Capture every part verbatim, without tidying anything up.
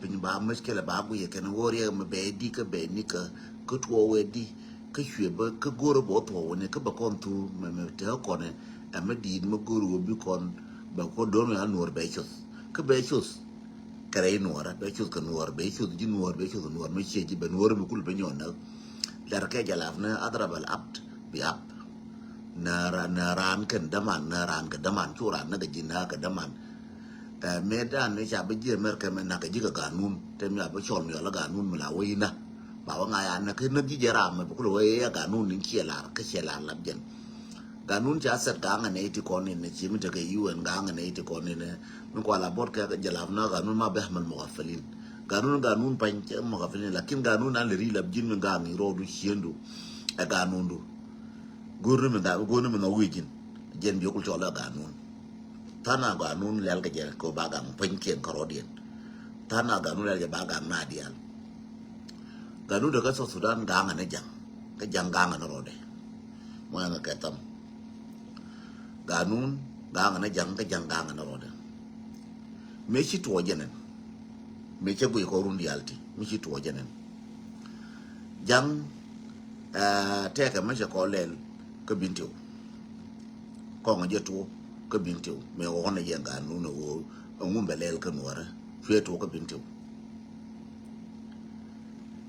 piny ba mec kɛlɛ ba guiyɛ kɛn wä riɛk mɛ bɛ di kä bɛ ni kä kä tuɔɔk wɛ di kä cuɛ bä kä go̱r bä wä tuɔɔk wä ni kä bɛ kɔn thur mɛ mɛ te kɔn ɛ mɛ diit mɛ go̱r wä bi kɔn bɛ kɔn do̱r mɛ a nuɔr bɛ cuth kä bɛ cuth. Kɛ rɛy nuɔrä bɛ cuth kɛ nuɔr bɛ cuth ji̱ nuɔr bɛ cuth nuɔr mɛ ciɛ ji̱ bɛ nuɔr mi kul bɛ nyɔn näk. Lɛr kɛ jalap ni adrabal apt bi ap. Nɛ ra nɛ ran kɛn däman nɛ ran kɛ däman cu ran ni kɛ ji̱ nɛ kɛ däman. Ɛ mëë dan ni ca bi ji̱ America mɛ nak kɛ ji̱ kɛ ganun te mi a bi cɔl mi ɔl ganun mi la wä inä. Ba wä ŋa ya nɛ kɛ näk ji̱ jɛ ram mɛ bi kulɛ wä ya ganun ni ciɛ lar kä ciɛ lar lap jɛn. Ganun ca sɛt gaŋ ɛ nɛ iti kɔn in nɛ ci mi tekɛ U N gaŋ ɛ nɛ iti kɔn in nɛ mi kua la bot kɛ jalap na ganun ma bɛ mɛ mɔkafalin. Ganun ganun pany cɛ mɔkafalin lakin ganun an lɛ ri lap ji̱n mi gaŋ in rɔɔdu ciendu. Ɛ ganundu. Go̱o̱r ni mi gaŋ go̱o̱r ni mi nɔ wi̱i̱ ji̱n. Jɛn bi okul cɔl ɛ ganun. Tha̱a̱n a ganun lɛl kɛ jɛ kɛ ba gaŋ pua̱nykiɛn kärɔɔdiɛn. Tha̱a̱n a ganun lɛl kɛ ba gaŋ na diaal. Ganun de kä South Sudan gaŋ ni jaŋ kä jaŋ gaŋ ni rɔɔdɛ. Mɔ ɛŋɛ kɛ tham. Ganun gaŋ ni jaŋ kä jaŋ gaŋ ni rɔɔdɛ. Mëë ci tuɔɔk jɛ nɛn. Mëë cɛ guic kɔ run diaal ti mi ci tuɔɔk jɛ nɛn. Jaŋ tɛkɛ mɛ cɛ kɔ lɛl kä Bentiu. Kɔŋ jɛ tuɔɔk kä Bentiu mɛ ɣɔn jɛ ganun ɛ ɣöö ɛŋu bɛ lɛl kä nuɔrɛ cuɛ tuɔɔk kä Bentiu.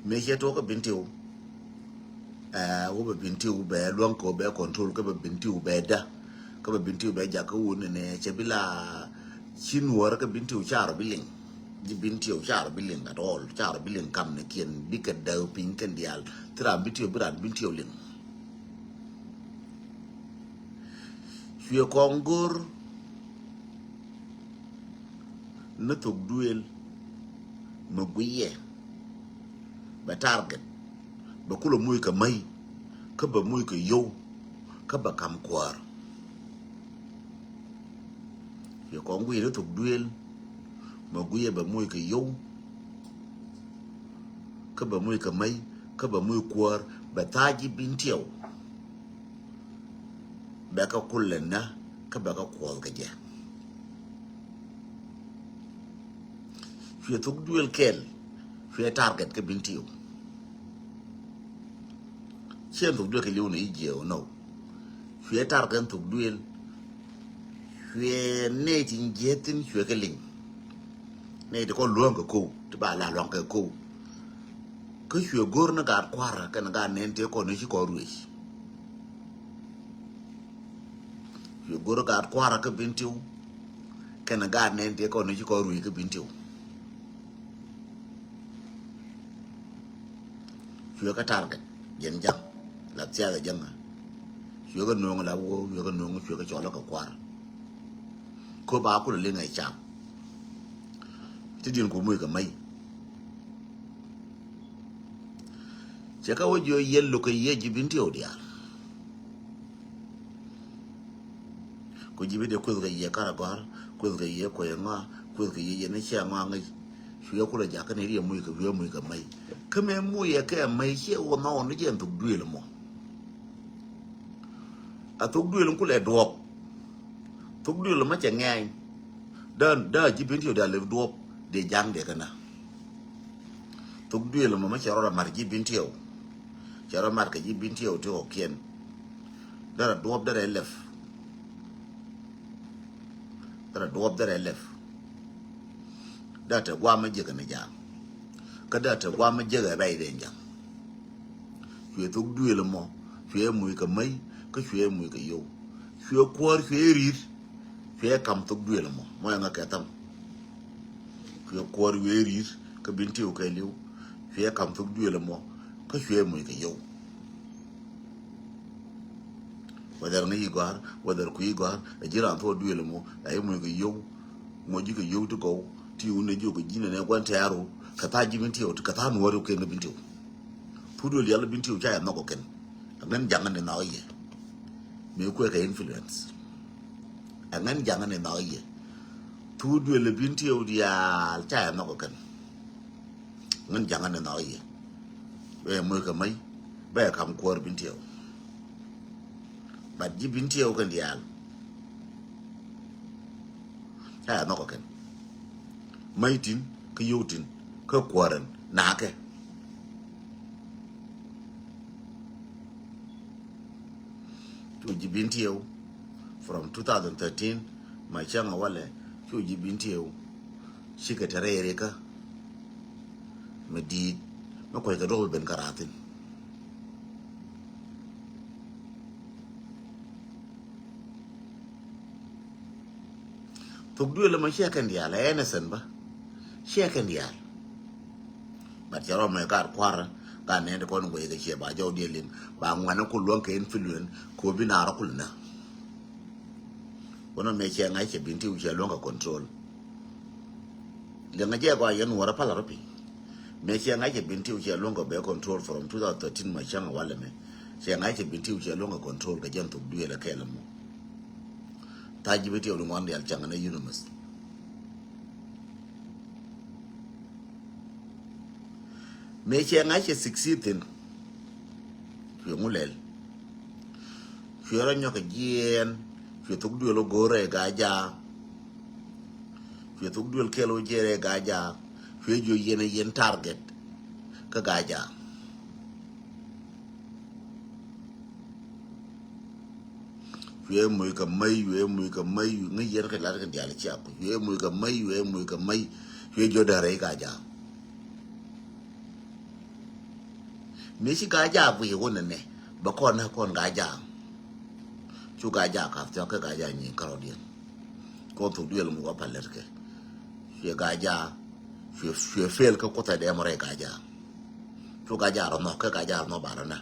Mëë cɛ tuɔɔk kä Bentiu. Ɛ wä bɛ Bentiu bɛ luaŋ kɛ wä bɛ control kä bɛ Bentiu bɛ da kä bɛ Bentiu bɛ jak kä wun nɛ cɛ bi la ci nuɔrɛ kä Bentiu carɔ bi liŋ. Ji̱ Bentiu carɔ bi liŋ at all carɔ bi liŋ kam nɛ kiɛn bi kɛ däk piny kɛn diaal. Thi ram Bentiu bi ran Bentiu liŋ. Cuɛ kɔŋ go̱r ni thok duëël mi guiyɛ bɛ target bɛ kulɛ muc kɛ mäc kä bɛ muc kɛ yow kä bɛ kam kuäär. Cuɛ kɔŋ guiyɛ ni thok duëël mi guiyɛ bɛ muc kɛ yow kä bɛ muc kɛ mäc kä bɛ muc kuäär bɛ tha̱a̱c ji̱ Bentiu. Bɛ kä kulɛ nä kä bɛ kä kuɔth kɛ jɛ. Cuɛ thok duëël kɛl cuɛ target kä Bentiu. Ciɛ thok duëël kɛ liw ni i̱ jiɛ wä nɔw. Cuɛ target thok duëël. Cuɛ nɛy tin jiɛ thin cuɛ kɛ liŋ. Nɛy ti kɔn luäŋ kɛ kow ti ba la luaŋ kɛ kow. Kä cuɛ go̱r ni gaat kua̱rä kɛn gaat nɛn ti kɔn ni ci kɔn ruëc. Cuɛ go̱r gaat kua̱rä kä Bentiu. Kɛn gaat nɛn ti kɔn ni ci kɔn ruëc kä Bentiu. Cuɛ kä target jɛn jaŋ la thiath a jaŋ. Cuɛ kä nuɔ̱ŋ la woo cuɛ kä nuɔ̱ŋ cuɛ kä cɔl kä kua̱r. Ko ba kulɛ liŋ ɛ cam. Ti diɛn ku muc kɛ mäc. Cɛ kä wä jiɔ yiɛl lo̱k kɛ yiɛ ji̱ Bentiu diaal. Ku ji̱ bi dee kueth kɛ yiɛ karɛ gɔ̱a̱r kueth kɛ yiɛ kuec ŋɔa kueth kɛ yiɛ yɛn i̱ ciɛ ŋɔa ŋäc. Cuɛ kulɛ jakä ni riɛ muc kɛ wi̱i̱ muc kɛ mäc. Kä mëë muc ɛ kɛ mäc ciɛ wä nhɔɔn ni jɛ ɛn thok duëël mɔ. A thok duëël in kulɛ duɔ̱ɔ̱p. Thok duëël in ma cɛ ŋɛɛny. Dee dee ji̱ Bentiu dee a lep duɔ̱ɔ̱p dee ja̱ŋ dee kɛn a. Thok duëël in ma ma cɛ rɔ mat ji̱ Bentiu. Cɛ rɔ mat kɛ ji̱ Bentiu ti ɣɔ̱kiɛn. Dee rɔ duɔ̱ɔ̱p dee rɛ lep. Dee rɔ duɔ̱ɔ̱p dee rɛ lep. Dee te guam mi jiäk ni ja̱a̱ŋ. Kä dee te guam mi jiäk ɛ bɛy den ja̱a̱ŋ. Cuɛ thok duëël ɛmɔ cuɛ muc kɛ mäc kä cuɛ muc kɛ yow. Cuɛ kuäär cuɛ ri̱i̱t cuɛ kam thok duëël ɛmɔ mɔ ɛŋa kɛ tham. Cuɛ kuäär cuɛ ri̱i̱t kä Bentiu kɛ li̱w cuɛ kam thok duëël ɛmɔ kä cuɛ muc kɛ yow. Whether ŋäc i̱ gɔ̱a̱r whether kui̱ i̱ gɔ̱a̱r ɛ ji̱ raan thuɔ̱k duëël ɛmɔ ɛ i̱ muc kɛ yow. Ŋuɔ̱c ji̱ kɛ yow ti gɔw ti wun ɛ jiök kɛ ji̱n ɛn ɛ gua̱n tɛ̈ru kɛ tha̱a̱ ji̱ Bentiu kɛ tha̱a̱ nuɔ̱ɔ̱ri kɛ kɛn kɛ Bentiu. Thuk duëël diaal Bentiu ca yɛ nhɔk kɛ kɛn. Ɛ ŋän jaŋä ni nhɔk yɛ. Mëë kuɛ kɛ influence. Ɛ ŋän jaŋä ni nhɔk yɛ. Thuk duëël Bentiu diaal ca yɛ nhɔk kɛ kɛn. Ŋän jaŋä ni nhɔk yɛ. Bɛ muc kɛ mäc bɛ kam kuäär Bentiu. But ji̱ Bentiu kɛn diaal. Ca yɛ nhɔk kɛ kɛn. Mäc tin kä yio̱w tin. kä kuäärän nakɛ. Cu ji̱ bin tieu from two thousand thirteen, ma cäŋ a walɛ cu ji̱ bin tieu. Cikɛ te rɛy rikä mi di̱i̱t mi kuackɛ duɔ̱p ben kä raathin. Thuk duël ɛmɔ ciɛ kɛn diaal, ɛ innocent bä. Ciɛ kɛn diaal. But cɛ rɔ mɛ gat kuarä, gat nɛn ti kɔn wee kɛ ciɛ ba jɔw diɛ liŋ ba ŋuanɛ ku luäŋ kɛ influence kɛ wä bi naar rɔ kul nä. Wänɔ mɛ ciɛ ŋa̱c cɛ bin ti wä ciɛ luäŋ kɛ control. Liɛŋɛ jɛ gɔaa yɛn nuɔrä palä rɔ piny. Mëë ciɛ ŋa̱c cɛ bin ti wä ciɛ luäŋ kɛ bɛ control from two thousand thirteen ma cäŋ a walɛ mɛ. Ciɛ ŋa̱c cɛ bin ti wä ciɛ luäŋ kɛ control kɛ jɛn thuk duël ɛ kɛɛl ɛmɔ. Tha̱a̱c ji̱ bi tiɛw ni ŋuan diaal cäŋ ni yunimith. Mëë ciɛ ŋa̱c cɛ succeed thi̱n. Cuɛ ŋu lɛl. Cuɛ rɔ nyɔk kɛ jiɛɛn. Cuɛ thuk duël ɔ go̱o̱r rɛy Gaa-jaak. Cuɛ thuk duël kɛl ɔ jiɛɛn rɛy Gaa-jaak. Cuɛ jiɔ yɛn ɛ yɛn target kä Gaa-jaak. Cuɛ muc kɛ mäc, cuɛ muc kɛ mäc, ŋäc yɛn kɛ lat kɛ diaal ciak. Cuɛ muc kɛ mäc, cuɛ muc kɛ mäc. Cuɛ jiɔ dee rɛy Gaa-jaak. Mëë ci Gaa-jaak guic wä nɛnɛ bɛ kɔn nä kɔn Gaa-jaak. Cu Gaa-jaak ka̱th thiɔ̱k kɛ Gaa-jaak nyiŋ kärɔ̱diɛn. Kɔn thuk duël mi wä pa lɛt kɛ. Cuɛ Gaa-jaak. Cuɛ, cuɛ fail kä kuoth ɛ dɛm rɛy Gaa-jaak. Cu Gaa-jaak rɔ nhɔk kɛ Gaa-jaak rɔ nhɔk ba rɔ nä.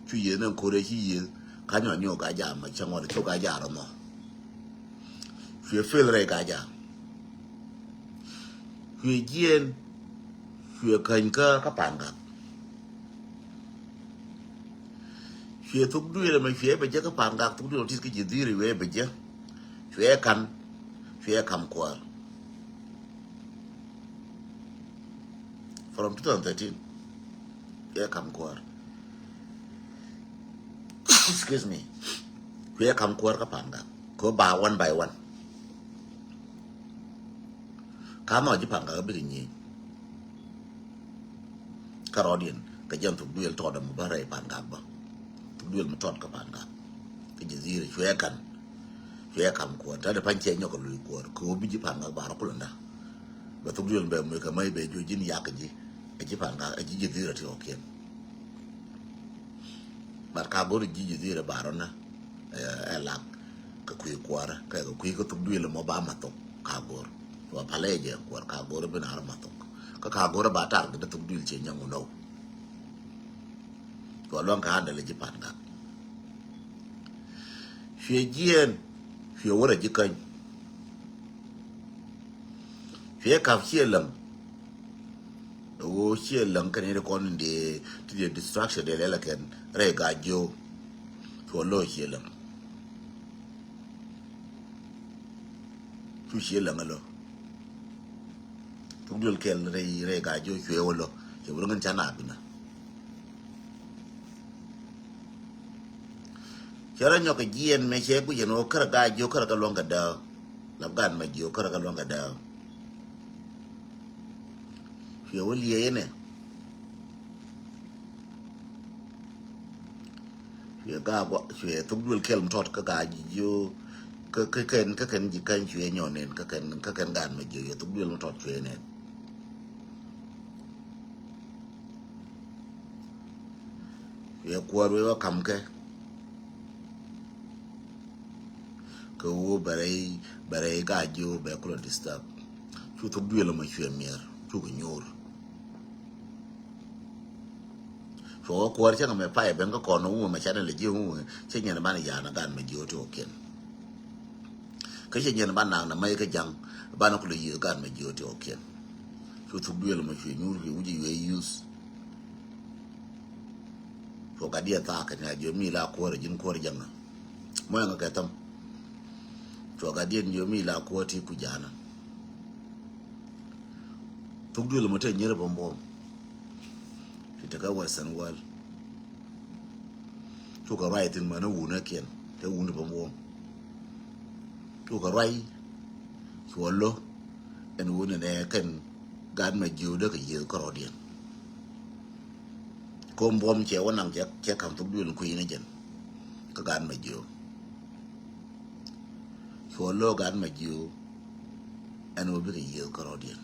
Cu yiëth ni ko̱r ɛ ci yiëth ka nyɔk nyɔk Gaa-jaak ma cäŋ ɣɔn cu Gaa-jaak rɔ nhɔk. Cuɛ fail rɛy Gaa-jaak. Cuɛ jiɛɛn. Cuɛ käny kä, kä Pangak. Cuɛ thuk duël ɛmɛ cuɛ bɛ jɛ kä Pangak, thuk duël tit kä ji̱ dhiri cuɛ bɛ jɛ. Cuɛ ka̱n. Cuɛ ka̱m kuäär. From two thousand thirteen. Cuɛ ka̱m kuäär. Excuse me. Cuɛ ka̱m kuäär kä Pangak. Kɛ ba one by one. Ka nhɔk ji̱ Pangak bikɛ nyieny. Kärɔ̱diɛn kɛ jɛn thuk duël tɔt ɛmɔ bä rɛy Pangak bä. Thuk duël mi tɔt kä Pangak. Kä ji̱ dhiri cuɛ ka̱n. Cuɛ ka̱m kuäär. Ta̱dɛ pa̱ny cɛ nyɔk kɛ luc kuäär. Kɛ ɣöö bi ji̱ Pangak ba rɔ kulɛ nda. Bɛ thuk duël bɛ muc kɛ mäc bɛ juɔc ji̱n yak ji̱. Ɛ ji̱ Pangak, ɛ ji̱ ji̱ dhiri ti ɣɔkiɛn. But ka go̱r ji̱ ji̱ dhiri ba rɔ nä. Ɛ, ɛ lak kɛ kui̱ kuäärä kɛ kɛ kui̱ kä thuk duël mɔ ba ma thok ka go̱r. Wa palɛ jɛ kuäär ka go̱r bi naar ma thok. Kä ka go̱r ba tar kɛ thuk duël cɛ nyɛ ŋu nɔw. Wa luaŋ ka handle ji̱ Pangak. Cuɛ jiɛɛn. Cuɛ wärä ji̱ käny. Cuɛ kap ciɛ läŋ. Ɛ ɣöö ciɛ läŋ kɛn in kɔn in dee ti dee distraction dee lɛl kɛn rɛy Gaa-jiök. Cuɔ lo̱ ciɛ läŋ. Cu ciɛ läŋ ɛ lo̱. Thuk duël kɛl rɛy, rɛy Gaa-jiök cuɛ wä lo̱. Cɛ wä lo̱ ŋän ca na binä. Cɛ rɔ nyɔk kɛ jiɛɛn mɛ cɛ guic ɛn ɣöö kärɛ Gaa-jiök kärɛ kɛ luäŋ kɛ dääk. Lap gaat mɛ jiök kärɛ kɛ luäŋ kɛ dääk. Cuɛ wä liɛc inɛ. Cuɛ gaa gua, cuɛ thuk duël kɛl mi tɔt kä Gaa-jiök. Kä, kä kɛn, kä kɛn ji̱ käny cuɛ nyɔn nɛn, kä kɛn, kä kɛn gaat mɛ jiök, cuɛ thuk duël mi tɔt cuɛ nɛn. Cuɛ kuäär wee wä ka̱m kɛ. Kɛ ɣöö bɛ rɛy, bɛ rɛy Gaa-jiök bɛ kulɛ disturb. Cu thuk duël ɛmɔ cuɛ miɛr, cukɛ nyuur. Cuɛ wä kuäär cäŋ ɛmɛ pay ben kä kɔn wumɛ mɛ canɛ lɛ ji̱ wumɛ cä nyɛn banɛ ya̱a̱n ɛ gaat mɛ jiök ti ɣɔkiɛn. Kä cä nyɛn banɛ nak nɛ mɛy kä ja̱ŋ banɛ kulɛ yiëë gaat mɛ jiök ti ɣɔkiɛn. Cu thuk duël ɛmɔ cuɛ nyuur cuɛ wi̱c i̱ yuɛ yuth. Cuɔ gat diɛ thaak kɛ ni a jiɔ mi la kuɔr ji̱n kuɔr jaŋa. Mɔ ɛŋɛ kɛ thäm. Cuɔ gat diɛ jiɔ mi la kuɔr ti ku ja̱a̱nä. Thuk duël mɔ te nyere bä buɔ̱m. Ti te kä Western world. Cukɛ ruac thi̱n mänä wunä kiɛn te wuni bä buɔ̱m. Cukɛ ruac. Cuɔ lo̱ ɛn wuni nɛ kɛn Gaat ma jiöödä kɛ yiëëth kärɔɔdiɛn. Kom buɔ̱m cɛ wä naŋ cɛ, cɛ ka̱m thok duël kui̱ ni jɛn. Kä gaat ma jiöö. Cuɔ lo̱o̱ gaat ma jiöö. Ɛn wä bikɛ yiëëth kärɔɔdiɛn.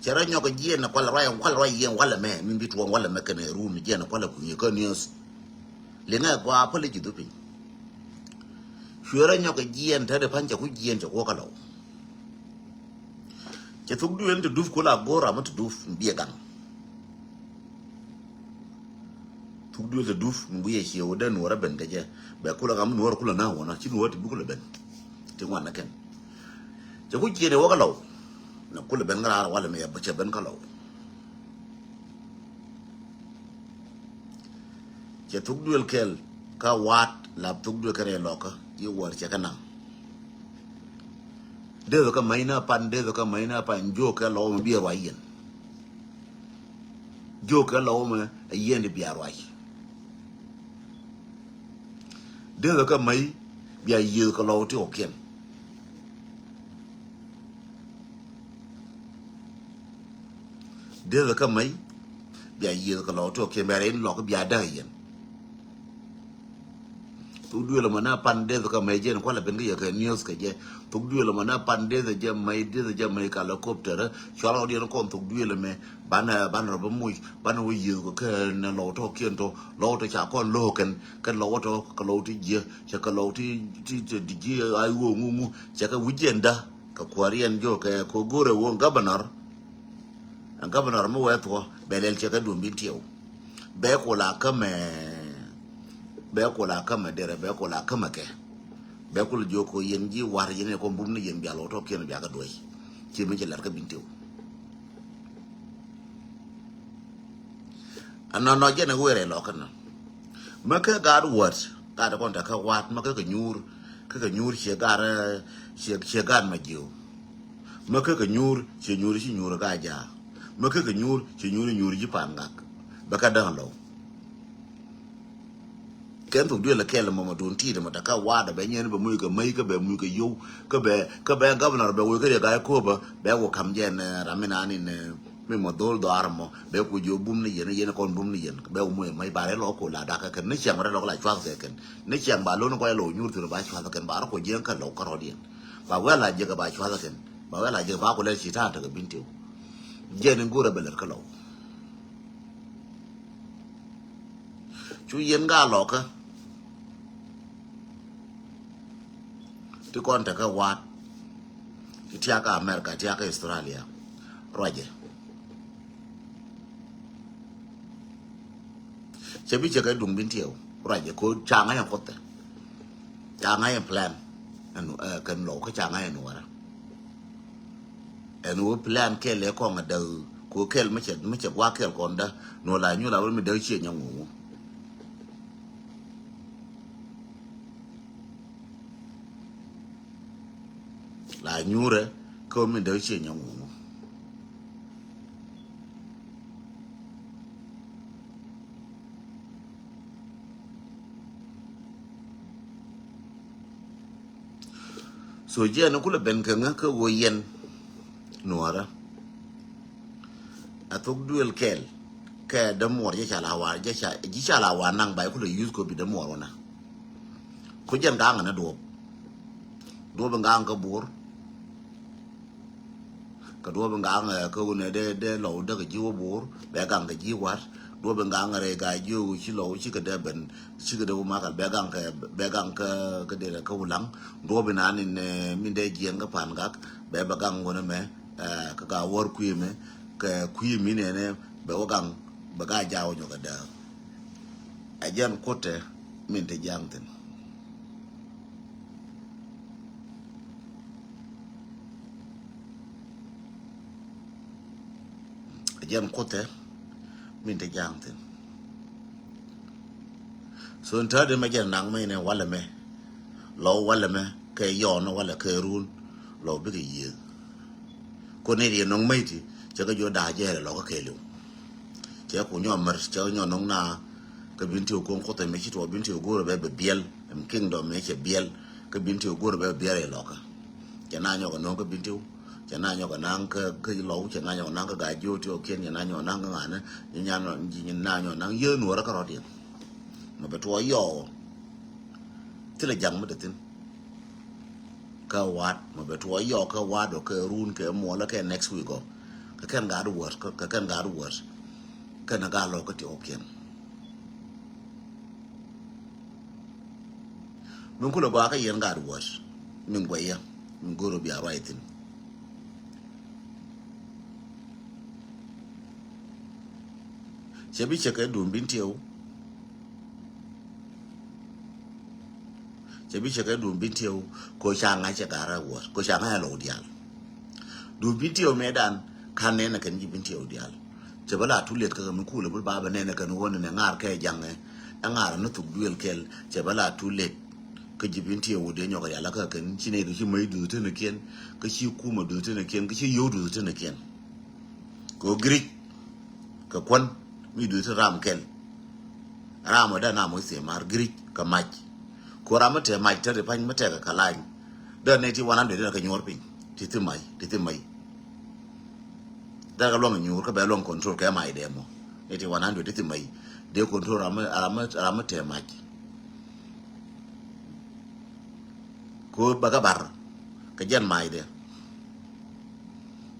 Cɛ rɔ nyɔk jiɛn na kual ruac, kual ruac yɛn walɛ mɛ, min bi tuɔm walɛ mɛ kɛnɛ run jiɛn na kual kui̱ kä niös. Liŋɛ gua päli ji̱ dhupiny. Cuɛ rɔ nyɔk jiɛn te de pan cɛ ku jiɛn cɛ kuɔ kä lɔw. Cɛ thuk duël te dup kula gor amä te dup biɛ gaŋ. Thuk duël te dup mi wiɛ ciɛ wä den wä rɔ ben kɛ jɛ. Bɛ kula gam mi wä rɔ kula na wä na ci mi wä te bi kula ben. Ti ŋuan na kɛn. Cɛ ku jiɛn wä kä lɔw. Na kula ben kä raar walɛ mi yɛ cɛ ben kä lɔw. Cɛ thuk duël kɛl ka waat lap thuk duël kɛn rɛy lɔkä yi wäär cɛ kä naŋ. Dee kä ma̱c na pan, dee kä ma̱c na pan, jiök kɛ lɔw mɛ biɛ ruac yɛn. Jiök kɛ lɔw mɛ a yɛn di bia ruac. Dee kä ma̱c bia yiëëth kɛ lɔw ti ɔ kiɛn. Dee kä ma̱c bia yiëëth kɛ lɔw ti ɔ kiɛn bia rɛy lɔk bia da̱k yɛn. Thuk duël mɔ na pan dee kä ma̱c jɛn kualɛ ben kä yɛ kɛ niöth kɛ jɛ. Thuk duël mɔ na pan dee jɛ ma̱c, dee jɛ ma̱c ka helicopter. Cual ɔ diɛn kɔn thuk duël mɛ ban, ban rɔ bä muc ban wä yiëëth kɛ kɛ nɛ lɔw tɔ kiɛn tɔ lɔw tɔ ca kɔn lo̱o̱ kɛn kɛ lɔw tɔ kɛ lɔw ti jiɛ cɛ kɛ lɔw ti ti ti jiɛ ay wä ŋuŋu cɛ kɛ wi̱c jɛn da. Kɛ kuäär yɛn jɔ kɛ ko go̱rɛ wä governor. Ɛn governor mi wee thuɔ bɛ lɛl cɛ kɛ duɔ̱m bin tiɛw. Bɛ kula kämɛ, bɛ kula kämɛ derɛ, bɛ kula kämɛ kɛ. Bɛ kula jiök ko yɛn ji̱ war yɛn kɔn bum ni yɛn bia lɔ tɔ kiɛn bia kɛ duɔ̱c. Ci mi ci lar kä bin tiɛw. Anɔnɔ jɛn ɛ wëë rɛy lɔkä nɔ. Mä kä gaat wäät, gaat kɔn te kä wa̱a̱t, mä kä kɛ nyuur, kä kɛ nyuur ciɛ gaat, ciɛ, ciɛ gaat ma jiöö. Mä kä kɛ nyuur, ciɛ nyuur ci nyuur gaat ja̱a̱. Mä kä kɛ nyuur, ciɛ nyuur nyuur ji̱ pa̱a̱n ŋak. Bɛ kä däŋ lɔw. Kɛn thok duël kɛl mɔmɔ duun ti̱i̱t mɔ te kä wa̱a̱t bɛ nyɛn bɛ muc kɛ mäc kä bɛ muc kɛ yow kä bɛ kä bɛ governor bɛ woc kä riɛ ga̱a̱c ko̱o̱pä bɛ wä ka̱m jɛn ram mi naan in mi mɔ dhol dhɔaar mɔ bɛ ku jiö bum ni yɛn yɛn kɔn bum ni yɛn bɛ wä muc mäc ba rɛ lɔ ko la dakä kɛn ni ciaŋ rɛ lɔ la cuath kɛ kɛn ni ciaŋ ba lon kɔc lɔ nyuur thil ba cuath kɛn ba rɔ ko jiɛn kä lɔ kärɔɔdiɛn ba wɛ la jiɛk ba cuath kɛn ba wɛ la jiɛk ba ku lɛ ci ta̱a̱ tekɛ bin tiw. Jɛn in go̱rɛ bɛ lɛr kä lɔ. Cu yɛn gaa lɔkä ti kɔn tekä wa̱a̱t ti tiakä America tiakä Australia. Ruacɛ cɛ bi cɛ kɛ duŋ bin tiɛw ruacɛ ko caŋä yɛn kuothɛ. Caŋä yɛn plan ɛn kɛn lɔw kä caŋä yɛn nuɔrä. Ɛn wä plan kɛl ɛ kɔŋ a däk ko kɛl mi cɛ mi cɛ gua̱a̱k kɛl kɔn dä nuɔ la nyuur a wä mi däk ciɛ nyɔŋ ŋuŋu. La nyuurɛ kä wä mi däk ciɛ nyɔŋ ŋuŋu. So jiɛn kulɛ ben kɛ ŋä kä ɣöö yɛn nuɔrä. A thok duël kɛl kɛ dämuɔr ji̱ ca la wa ji̱ ca ji̱ ca la wa naŋ ba kulɛ yuth kɛ bi dämuɔr wä na. Ku jɛn gaŋ ni duɔp duɔp in gaŋ kä buɔr. Kɛ duɔ̱ɔ̱p in gaŋ ɛ kä wunɛ dee dee lɔw dee kɛ ji̱ wä bo̱o̱r bɛ gaŋ kɛ ji̱ wa̱r. Duɔ̱ɔ̱p in gaŋ rɛy ga̱a̱c jiök ci lɔw ci kɛ dee ben ci kɛ dee wä makal bɛ gaŋ kɛ bɛ gaŋ kä kä dee kä wulaŋ. Duɔ̱ɔ̱p in an in min dee jiɛn kä pa̱a̱n gak bɛ bɛ gaŋ wunɛ mɛ ɛ kä ga̱a̱ wäär kui̱ mɛ kɛ kui̱ mi nɛnɛ bɛ wä gaŋ bɛ ga̱a̱ jaw nyɔk kɛ dee. Ɛ jɛn kuotɛ min te jaŋ thin. Jɛn kuthɛ min te ja̱a̱ŋ thin. So in täätdi mɛ jɛn naŋ mɛ inɛ walɛ mɛ lɔ walɛ mɛ kɛ yɔɔn walɛ kɛ run lɔ bikɛ yiëëth. Ko ni riɛ nɔŋ mɛ iti cɛ kɛ jiɔ da̱a̱ jɛɛlɛ lɔ kä kɛɛliw. Cɛ ku nyɔ mɛr cɛ kɛ nyɔ nɔŋ na kä bin ti ko̱ŋ kuthɛ mɛ ci tuɔ bin ti go̱o̱rɛ bɛ bɛ biɛl ɛm kingdom mɛ cɛ biɛl kä bin ti go̱o̱rɛ bɛ biɛl ilɔkä. Cɛ na nyɔkɛ nɔŋ kä bin ti Cɛ na nyɔk anaŋ kä kä lɔw, cɛ na nyɔk anaŋ kä gaa jiö ti ɔ kiɛn, cɛ na nyɔk anaŋ kä ŋanɛ, cɛ na nyɔk anaŋ yee nuɔrä kä rɔ̱diɛn. Mɛ bɛ tuɔ yɔɔ. Thilɛ jaŋ mi te thin. Kä wat mɛ bɛ tuɔ yɔɔ kä wat ɔ kɛ run kɛ muɔlä kɛ next week ɔ. Kɛ kɛn gaat word, kɛ kɛn gaat word. Kɛn a gaa lɔk kä ti ɔ kiɛn. Min kulɛ gɔaa kä yɛn gaat word. Min guɛyä. Min go̱o̱r ɔ bia ruac thin. Cɛ bi cɛ kɛ dum bin tieu. Cɛ bi cɛ kɛ dum bin tieu. Ko ca ŋa̱c cɛ garɛ wuɔ̱t ko ca ŋa̱c a lɔw diaal. Dum bin tieu mɛ dan. Kan nɛn a kɛn ji̱ bin tieu diaal. Cɛ bä la tu let kä kɛ mi kulɛ bi ba bɛ nɛn a kɛn wä nɛn ɛ ŋa̱r kɛ jaŋɛ. Ɛ ŋa̱r ni thuk duel kɛl cɛ bä la tu let. Kä ji̱ bin tiɛ wut dee nyɔk rial akä kɛn ci nɛy du ci mäc duth tënɛ kiɛn. Kä ci kumä duth tënɛ kiɛn kä ci yio̱w duth tënɛ kiɛn. Kɛ ɣöö giric kɛ kuän mi duth tënɛ ram kɛl. Ram ɔ dee nam wä thiemar giric kɛ mac. Kɛ ɣöö ram mi tɛɛ mac te ri pany mi tɛkɛ kɛ lany. Dee nɛy ti wan an duet dee kɛ nyuɔr piny ti thi mac ti thi mac. Dee kɛ luɔŋ nyuur kä bɛ luɔŋ control kɛ mac dee mɔ. Nɛy ti wan an duet ti thi mac dee control ram mi ram mi ram mi tɛɛ mac. Ko bä kä bar kɛ jɛn mac dɛ.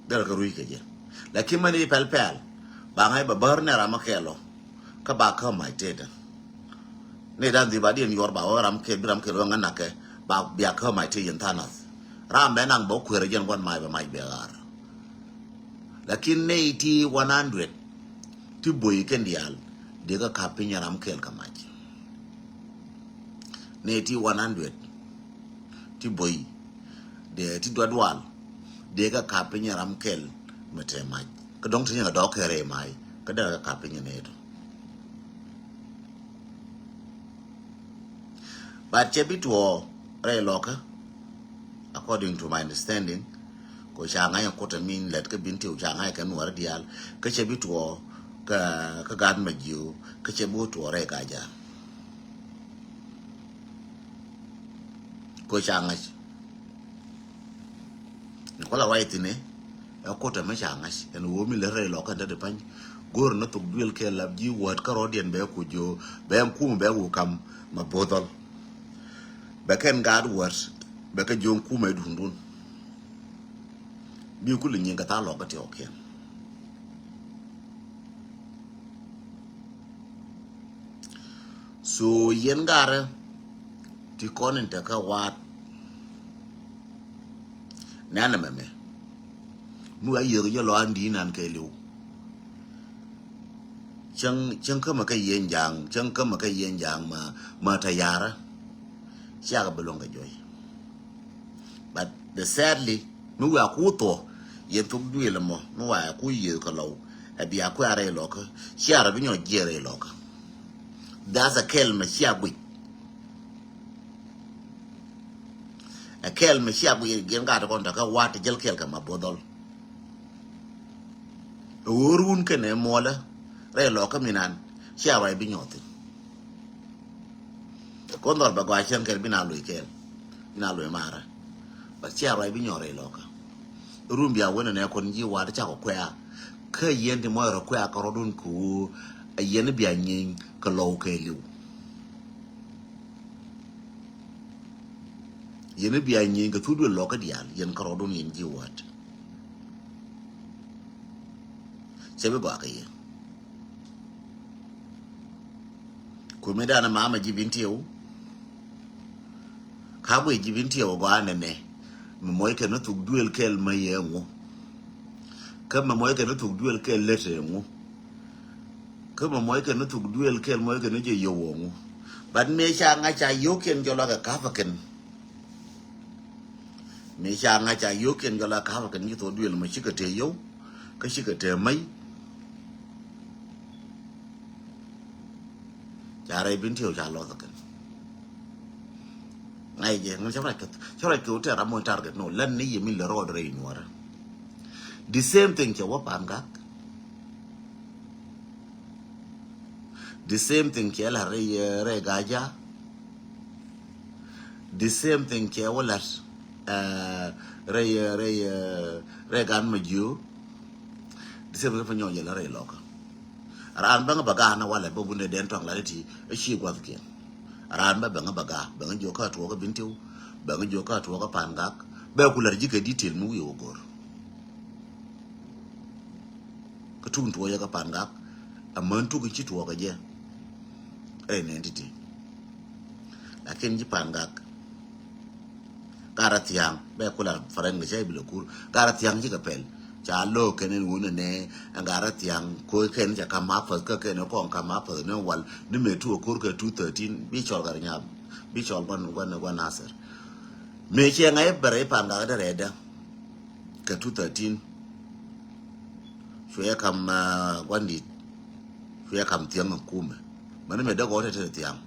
Dɛr kɛ rui̱ kɛ jɛ. Lakin mɛn i̱ pɛl pɛl ba ŋa̱c bɛ bär nɛ ram kɛl ɔ. Kä ba kä mac tëëdɛ. Ni dan dhi̱ba diɛn yuɔr ba wä ram kɛl bi ram kɛl wä ŋä nakɛ ba bia kä mac tëë yɛn tha̱a̱ŋ nath. Ram bɛ naŋ bä kueer jɛn gua̱n mac bɛ mac bɛ ɣaar. Lakin nɛy ti one hundred ti bo̱y kɛn diaal dee kä kap piny ram kɛl kɛ mac. Nɛy ti one hundred ti bo̱y dee ti dual dual dee kä kap piny ram kɛl mɛ te mac. Kä dɔ̱ŋ ti ni ŋa dɔ̱k kɛ rɛy mac kä dee kä kap piny nɛy tɔ. But cɛ bi tuɔɔ rɛy lɔkä, according to my understanding, ko ca ŋa̱c kutɛ min lɛt kä bin tiw ca ŋa̱c kɛ nuɔrä diaal kä cɛ bi tuɔɔ kä kä gaat ma jiw kä cɛ bi wä tuɔɔ rɛy gaja. Ko ca ŋa̱c ni kɔla ruac thi̱n ɛ kutɛ mi ca ŋa̱c ɛn ɣöö mi lät rɛy lɔkä ɛn te di pa̱ny. Go̱o̱r ni thok duël kɛ lap ji̱ wäät kä rɔ̱diɛn bɛ ku jiö bɛ ɛn kum bɛ ku kam ma bo̱thɔl. Bɛ kɛn gaat wäät bɛ kɛ jiö ɛn kum ɛ duundun. Bi kul nyin kɛ tha̱a̱ŋ lɔkä tiɔɔkiɛn. So yɛn garɛ ti kɔn in tekä waat. Nɛnɛ mɛmɛ mi wa yiëk jɛ lɔ an di̱i̱n an kɛ liw. Cäŋ cäŋ kämɛ kä yɛn ja̱a̱ŋ cäŋ kämɛ kä yɛn ja̱a̱ŋ ma ma tayarä. Ciakɛ bi luɔ̱ŋ kɛ juɔy. But the sadly mi wiaa ku thuɔ yɛn thok duëël ɛmɔ mi wiaa ku yiëëth kɛ lɔw. Ɛ bia kuɛ a rɛy lɔkä cia rɔ bi nyɔk jiɛɛr rɛy lɔkä. That's a kɛl mɛ cia guic. Ɛ kɛl mɛ cia guic yɛn gat kɔn tɛ kä wat ti jäl kɛl kɛ ma bo̱dhɔl. Ɛ ɣöö run kɛnɛ muɔlä rɛy lɔkä minan cia rɔ bi nyɔk thi̱n. Kɔn dhɔl bɛ gɔaa cäŋ kɛl bi na loc kɛl bi na loc marä. Bä cia ruac bi nyɔk rɛy lɔkä. Run bia wen ɛnɛ kɔn ji̱ wat cakɔ kuɛ̈ɛ̈ kä yɛn ti mɔc rɔ kuɛ̈ɛ̈ kɛ rɔ̱dun kɛ ɣöö ɛ yɛn bia nyieeny kɛ lɔw kɛ liw. Yɛn bia nyieeny kɛ thuk duël lɔkä diaal yɛn kɛ rɔ̱dun yɛn ji̱ wat. Cɛ bi gɔaa kɛ yɛ. Kumi danɛ mamɛ ji̱ bin tieu. Ka guic ji̱ bin tieu gɔaa nɛnɛ. Mɛ mɔc kɛn ni thuk duël kɛl mɛ yɛ ŋu. Kä mɛ mɔc kɛn ni thuk duël kɛl lät ɛ ŋu. Kä mɛ mɔc kɛn ni thuk duël kɛl mɔc kɛn ni jɛ yio̱w ɛ ŋu. But mëë ca ŋa̱c ca yio̱w kiɛn jɔl a kɛ ka̱pä kɛn. Mi ca ŋa̱c ca yio̱o̱kiɛn jɔl a ka̱pä kɛn ci thok duël mɔ cikɛ tëë yio̱w kä cikɛ tëë mäc. Ca rɛy bin tiëw ca lɔth kɛn. Ŋa̱c jɛ ŋun cä ruac kɛ cä ruac kɛ wä tɛr amoc target no lɛn ni yɛ min lɛ rɔɔd rɛy nuɔrä. The same thing cɛ wä pa̱a̱n gak. The same thing cɛ la rɛy rɛy gaja. The same thing cɛ wä lat rɛy rɛy Rɛy gan ma jiö. Di sɛ bi kä pa nyɔk jɛ la rɛy lɔkä. Raan bäŋä bä gaa na walɛ bä wundɛ dɛn tɔŋ la di ti a ci guath kiɛn. Raan bä bäŋä bä gaa bäŋä jiö kä tuɔkä bin tiw. Bäŋä jiö kä tuɔkä pan gak bɛ ku lar ji̱ kɛ detail mi wi̱i̱ wä gor. Kä tuk tuɔkä yɛ kä pan gak. Amän tuk ci tuɔkä jɛ. Rɛy nɛn titi. Lakin ji̱ pan gak. Gat rɔ thia̱a̱ŋ bɛ kula faren kɛ cɛ bi lɛ kur. Gat rɔ thia̱a̱ŋ cikɛ pɛl ca lo̱o̱k kɛn in wun inɛ. Ɛn gat rɔ thia̱a̱ŋ ko̱ kɛn ca kam apäth kä kɛn kɔn kam apäth ni wal ni mɛ tu a kur kɛ two thirteen bi cɔl gat rɔ nyam. Bi cɔl guan guan guan nasir. Mɛ ciɛ ŋa̱c bɛ rɛy pan gat rɔ dɛ rɛɛdä. Kɛ two thirteen. Cuɛ kam guan dit. Cuɛ kam thia̱a̱ŋ kumɛ. Mɛn mɛ dee gɔɔ tɛ tɛ thia̱a̱ŋ.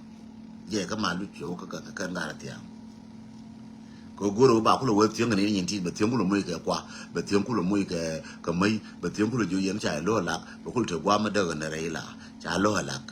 Jɛ kä ma luc cuɛ wä kä kä kä ŋa̱rä thia̱a̱ŋ. Kɛ go̱r wä ba kulɛ wä thia̱a̱ŋ ni nyin ti bɛ thia̱a̱ŋ kulɛ moc kɛ kua bɛ thia̱a̱ŋ kulɛ moc kɛ kɛ mäc bɛ thia̱a̱ŋ kulɛ jiö yɛn ca lo̱ lak bɛ kulɛ te guam dee gɛ nɛ rɛy la ca lo̱ lak.